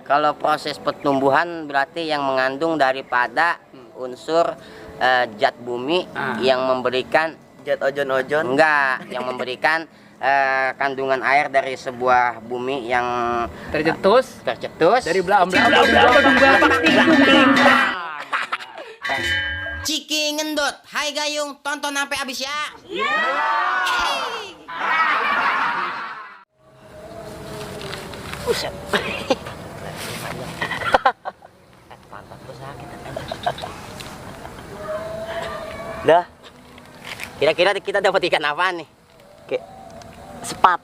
Kalau proses pertumbuhan berarti yang mengandung daripada unsur zat bumi yang memberikan Zat ojon-ojon. enggak, yang memberikan kandungan air dari sebuah bumi yang tercetus dari Ciki ngendot. Hai Gayung, tonton sampai habis ya. Buset. Pantatku sakit. Dah. Kira-kira kita dapat ikan apa nih? Kayak sepat.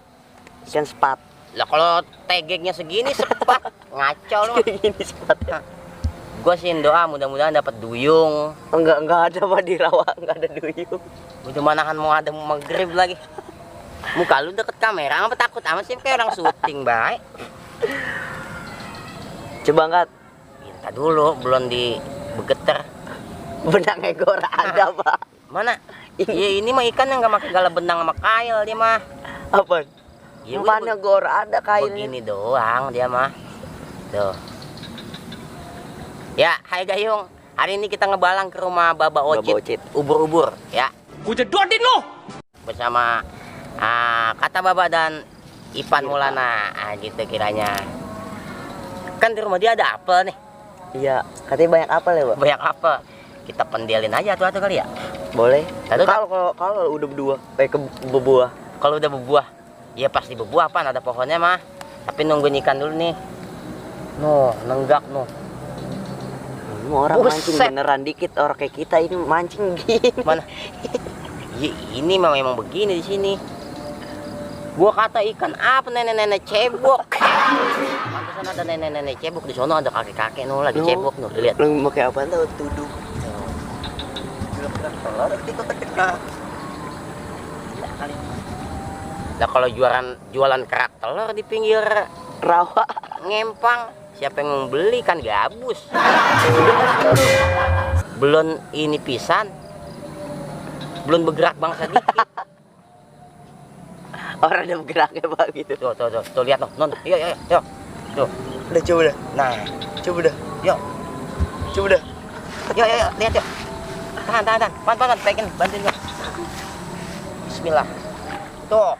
Ikan sepat. Lah kalau tegeknya segini sepat ngaco lu. Gini sepat. Gue sih doa mudah-mudahan dapat duyung. Enggak ada Pak di rawa, enggak ada duyung. Udah manahan mau ada maghrib lagi. Muka lu deket kamera, apa takut amat sih kayak orang syuting baik. Coba angkat. Minta dulu, belum dibegeter. Benang egor ada Pak. Mana? Ya ini mah ikan yang nggak pakai gala benang sama kail dia mah. Apa? Ya, Mana gor ada kailnya. begini doang dia mah. Tuh. Ya, hai Gayung. Hari ini kita ngebalang ke rumah Baba Ocit. Ubur-ubur, ya. Gue jedotin lu. Bersama Kata Baba dan Ipan Maulana, gitu kiranya. Kan di rumah dia ada apel nih. Iya, katanya banyak apel ya, Pak? Banyak apel. Kita pendelin aja tuh kali ya. Boleh. Lalu Kalau udah berdua, kayak berbuah. Kalau udah berbuah, ya pasti berbuah Pan, ada pohonnya mah. Tapi nungguin ikan dulu nih. Noh, nenggak noh. Orang Buset. mancing beneran dikit, orang kayak kita ini mancing gini. Mana? Ya, ini memang begini di sini. Gua kata ikan apa nenek-nenek cebok. Pantesan ada nenek-nenek cebok di sono, ada kakek-kakek noh lagi cebok noh, lihat. Lu pakai apa tuh? Tudung. Nah kalau jualan kerak telur di pinggir Rawa. Ngempang, siapa yang mau beli kan gabus. Belum ini pisan, belum bergerak bangsa dikit. Orang ada bergeraknya Pak gitu. Tuh lihat noh, non, yuk, tuh. Udah coba dah. Nah, Coba dah. yuk, Coba dah. yuk, lihat yuk. Tahan, pan, pegang, bantuin yuk. Bismillah. Tuh,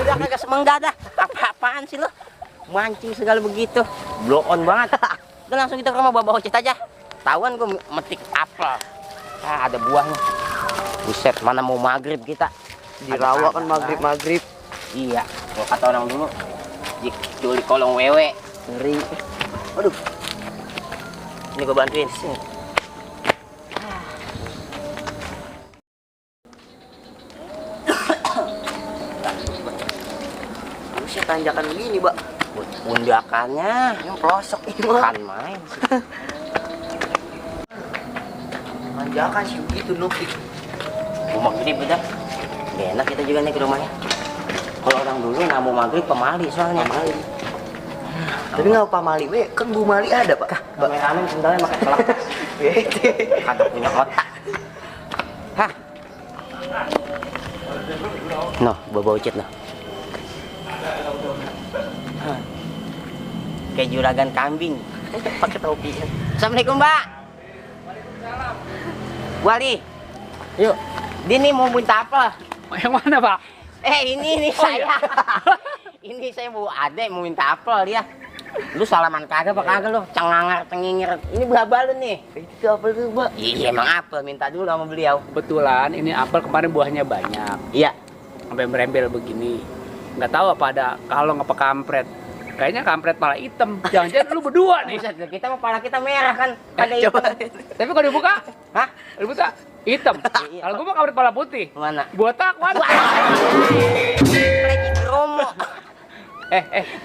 udah kagak semenggak dah. Apa-apaan sih lo? Mancing segala begitu. Blow on banget. Udah langsung kita ke rumah Baba Ocit aja. Tahuan gue metik apel. Ada buahnya. Buset, mana mau maghrib kita. Di rawa kan maghrib. Iya, kalau kata orang dulu juli kolong wewe. Ngeri. Aduh. Ini gue bantuin. Sini. Buset, tanjakan begini, Pak. Undakannya Yang pelosok ini, Pak. kan main. Tanjakan sih begitu, Nuki. Mau maghrib udah. Gak enak kita juga nih ke rumahnya. Kalau orang dulu nggak mau maghrib pemali soalnya. Pamali. Tapi nggak pamali, we kan Bu Mali ada Pak. Kameramen sendalnya pakai pelepas. Kagak punya otak. Hah? Noh, Baba Ocit noh. Kayak juragan kambing. Pakai topi. Assalamualaikum Mbak. Wali. Yuk. Dia nih mau minta apa? Yang mana Pak? Ini saya. Ini saya mau minta apel dia. Lu salaman kagak apa kagak lu? Cengangar cengingir. Ini berapa lu nih? Itu apa tuh, Pak? Iya emang apel, minta dulu sama beliau. Kebetulan ini apel kemarin buahnya banyak. Iya. Sampai merembel begini. Nggak tahu apa ada kalong apa kampret. Kayaknya kampret pala hitam. Jangan-jangan lu berdua nih. Buset, kita mah pala kita merah kan. Ada Coba. Tapi kalau dibuka, Hah? dibuka hitam. Iya. Kalau gua mah kampret pala putih. Mana? Botak, waduh. Lagi promo.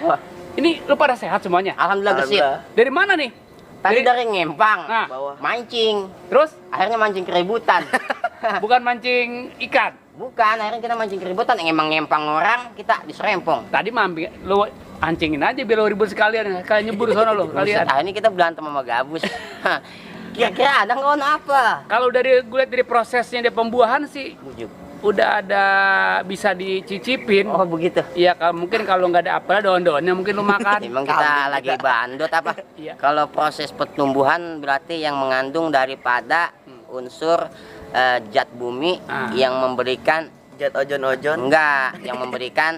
Wah, ini lu pada sehat semuanya? Alhamdulillah gesit. Dari mana nih? Tadi dari Ngempang. Nah, Bawah. Mancing. terus Akhirnya mancing keributan. bukan mancing ikan. Bukan, akhirnya kita mancing keributan. Emang ngempang orang, kita diserempong. Tadi mampir lu ancingin aja biar lu ribut sekalian. Kalian nyebur sono lu Buset, kalian. ini kita berantem sama gabus. Kira-kira ada nggak apa? Kalau dari gue lihat dari prosesnya dia pembuahan sih Bujuk. ada bisa dicicipin. Oh begitu. Iya, mungkin kalau nggak ada apel daun-daunnya mungkin lu makan. Emang kita lagi bandot apa? Iya. Kalau proses pertumbuhan berarti yang mengandung daripada unsur zat bumi yang memberikan Jet ojon-ojon. enggak, yang memberikan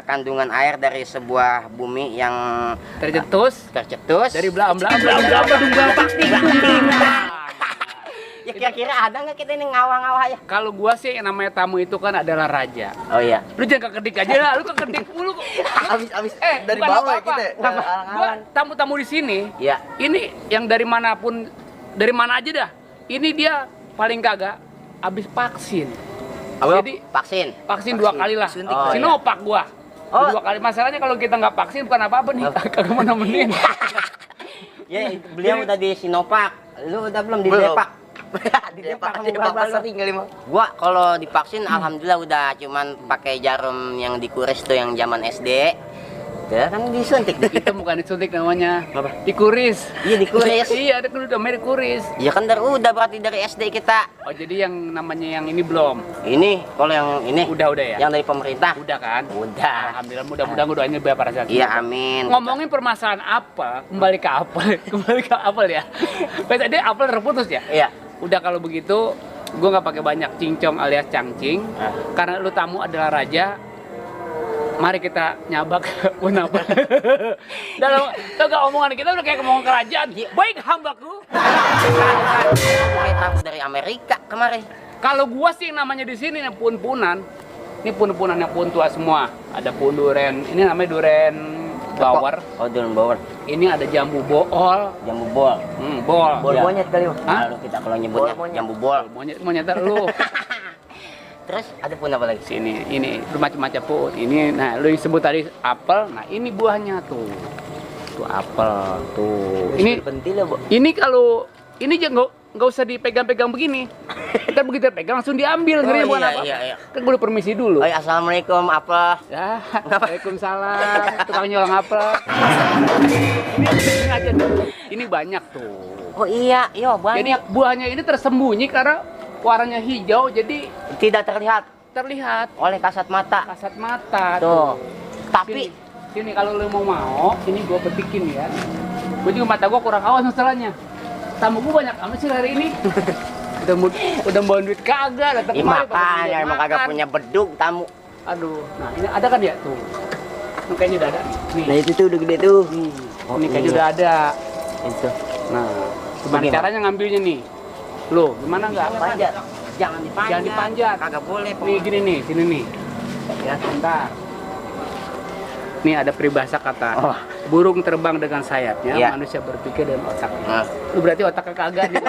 kandungan air dari sebuah bumi yang Tercetus tercetus. dari belam-belam dung. Ya kira-kira ada nggak kita ini ngawang-ngawah ya? Kalau gua sih yang namanya tamu itu kan adalah raja. Oh iya. Lu jangan kekedik aja lah, lu kekedik mulu. Abis dari bukan bawah ya apa-apa. kita. ya? Gua Alang-alang. tamu-tamu di sini, Iya. ini yang dari manapun, dari mana aja dah. Ini dia paling kagak habis vaksin. Apa? Jadi Vaksin. vaksin 2 kali lah. Suntik. Oh, Sinovac gua. Oh. 2 kali. Masalahnya kalau kita nggak vaksin bukan apa-apa nih. Kagak mau nemenin. Ya, beliau udah di Sinovac. Lu udah belum di Belum. Depak? Di Depak sering kali mah. Gua kalau divaksin alhamdulillah udah cuman pakai jarum yang dikuris tuh yang zaman SD. Ya kan disuntik. Itu bukan disuntik namanya. Apa? Dikuris. Iya dikuris. Iya, ada kudu namanya dikuris. Ya kan udah berarti dari SD kita. Oh, jadi yang namanya yang ini belum. Ini kalau yang ini Udah ya. yang dari pemerintah. Udah kan? Udah. Alhamdulillah, mudah-mudahan gue doain biar para sehat. Iya amin. Ngomongin permasalahan apa? Kembali ke apel. Kembali ke apel ya. Tadi apel terputus ya? Iya. Udah kalau begitu, gue nggak pakai banyak cincong alias cangcing. Karena lu tamu adalah raja. Mari kita nyabak pun apa. Dalam gak omongan kita udah kayak ngomong kerajaan. Baik hambaku. Kayak tamu dari Amerika kemarin. Kalau gua sih yang namanya di sini nih pun-punan. Ini pun-punan yang pun tua semua. Ada pun duren. Ini namanya duren bawor. Oh duren bawor. Ini ada jambu bool. Jambu bol. Bol. Bol Iya. monyet kali mah. Hah? Kalau kita kalau nyebutnya Bol monyet. jambu bol. Monyet lu. Terus ada pun apa lagi? Sini, ini macam-macam pun. Ini, nah lu yang sebut tadi apel. Nah ini buahnya tuh. Tuh apel. Tuh. Pentil ya, Bu. Ini kalau ini aja nggak usah dipegang-pegang begini. Kita begitu pegang langsung diambil. Oh, Ngeri bukan iya, apa? iya, iya. Kan gue udah permisi dulu. Oh, assalamualaikum apa? Ya, waalaikumsalam. Tukang nyolong apel. Ini aja tuh. Ini banyak tuh. Oh iya, iya Jadi banyak. buahnya ini tersembunyi karena warnanya hijau, jadi Tidak terlihat terlihat oleh kasat mata. kasat mata. Tuh. Tapi Sini kalau lu mau, ini gua petikin ya. Gua juga mata gua kurang awas masalahnya. Tamu gua banyak amat sih hari ini. udah mau duit kagak, datang ih, kemari pada makanya beli emang kagak makan. punya bedug tamu. Aduh, nah ini ada kan ya tuh. Ini kayaknya udah ada nih. Nih. Nah itu tuh udah gede tuh. Oh, Ini kayaknya iya. udah ada. Itu. Nah, gimana Bagaimana? caranya ngambilnya nih? Loh, gimana enggak? Panjat. Jangan dipanjat. Jangan dipanjat. Kagak boleh. Nih gini nih, sini nih. Ya, sebentar. Nih ada peribahasa kata, Oh. burung terbang dengan sayapnya, Iya. manusia berpikir dengan otaknya. Nah. Lu berarti otaknya kagak nih.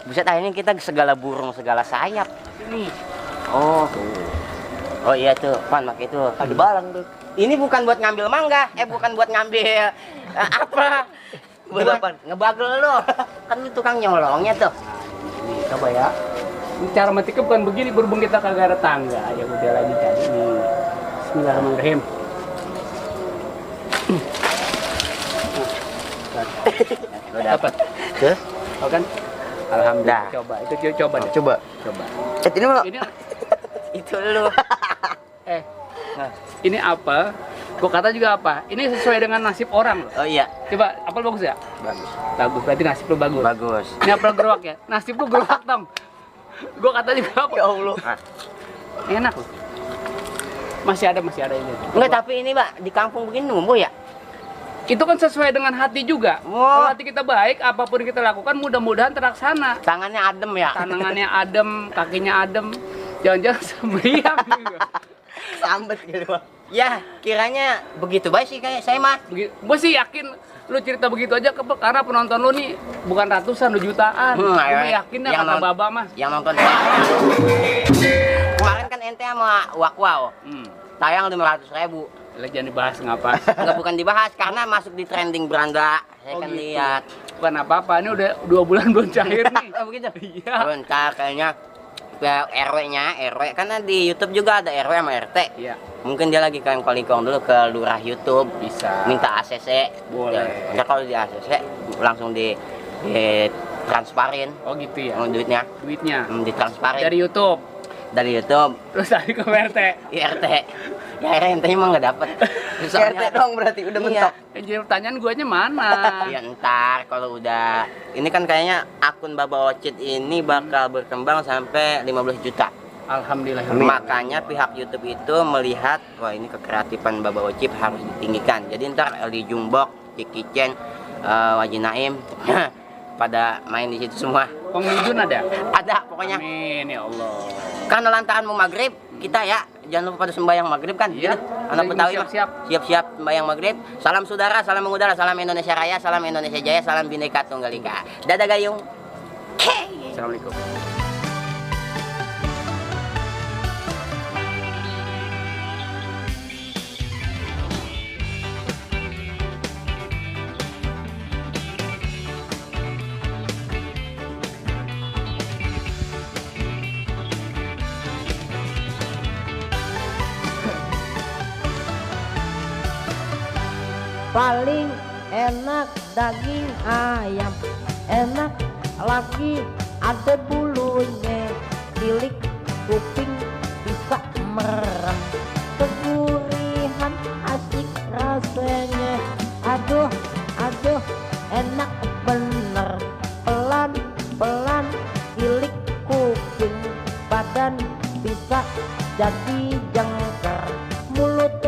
Buset, ini kita segala burung, segala sayap. Nih, Oh. Oh iya tuh, Pan pakai itu. Ada balang tuh. Ini bukan buat ngambil mangga, bukan buat ngambil apa? Buat apaan? Ngebagel lo. Kan lu tukang nyolongnya tuh. nih coba ya. Ini cara metiknya bukan begini, berhubung kita kagak ada tangga. Ya udah lagi cari nih. Bismillahirrahmanirrahim. Lo dapat. Tuh. Oh kan? Alhamdulillah. Dah. Coba, itu coba deh. Coba. Coba. Ini mah Ini Itu lu. Nah, ini apa? Gua kata juga apa? Ini sesuai dengan nasib orang loh. Oh iya, Coba, apel bagus ya? bagus. Bagus, berarti nasib lu bagus. Bagus. Ini apel gerwak ya? Nasib lu gerwak dong. Gua kata juga apa? ya Allah. Ah. Enak loh. Masih ada ini. Enggak, tapi ini, Pak, di kampung begini numbuh ya? Itu kan sesuai dengan hati juga. Wah. Kalau hati kita baik, apapun kita lakukan mudah-mudahan terlaksana. Tangannya adem ya? Tangannya adem, kakinya adem. Jangan-jangan semeriang juga. Sambet gitu mah. Ya, kiranya begitu baik sih kayak saya mah. Gue sih yakin lu cerita begitu aja karena penonton lu nih bukan ratusan, lu jutaan. Gue yakin dah kata Baba mah. Yang nonton kemarin kan ente sama Wakwaw tayang 500.000. Lah jangan dibahas ngapa. Enggak, bukan dibahas karena masuk di trending beranda. Saya Oh, kan gitu. lihat. Bukan apa-apa, ini udah 2 bulan belum cair nih. Oh begitu. Iya. Bentar kayaknya RW karena di YouTube juga ada RW sama RT. Iya, Mungkin dia lagi kalingkong dulu ke lurah YouTube, bisa. minta ACC. Boleh. Ya kalau di ACC langsung di ditransparin gitu ya. duitnya. Duitnya Ditransparin dari YouTube. dari YouTube. Terus tadi ke RT. IRT. Ya akhirnya ente emang nggak dapet. RT dong berarti udah mentok. Jadi pertanyaan guanya mana? Ya ntar kalau udah ini kan kayaknya akun Baba Ocit ini bakal berkembang sampai 15 juta. Alhamdulillah. Makanya pihak YouTube itu melihat wah ini kekreatifan Baba Ocit harus ditinggikan. Jadi ntar Eli Jumbok, Kiki Chen, Waji Naim pada main di situ semua. Pengunjung ada? Ada pokoknya. Amin ya Allah. Karena lantaran mau maghrib kita ya jangan lupa pada sembahyang maghrib kan. Iya. Gitu. Anak Betawi mah Siap-siap. siap-siap sembahyang maghrib. Salam saudara, salam mengudara, salam Indonesia Raya, salam Indonesia Jaya, salam Bhinneka Tunggal Ika. Dadah gayung. Assalamualaikum. Paling enak daging ayam, enak lagi ada bulunya, tilik kuping bisa merem, kegurihan asik rasanya, aduh aduh enak bener, pelan pelan tilik kuping, badan bisa jadi jengker, mulut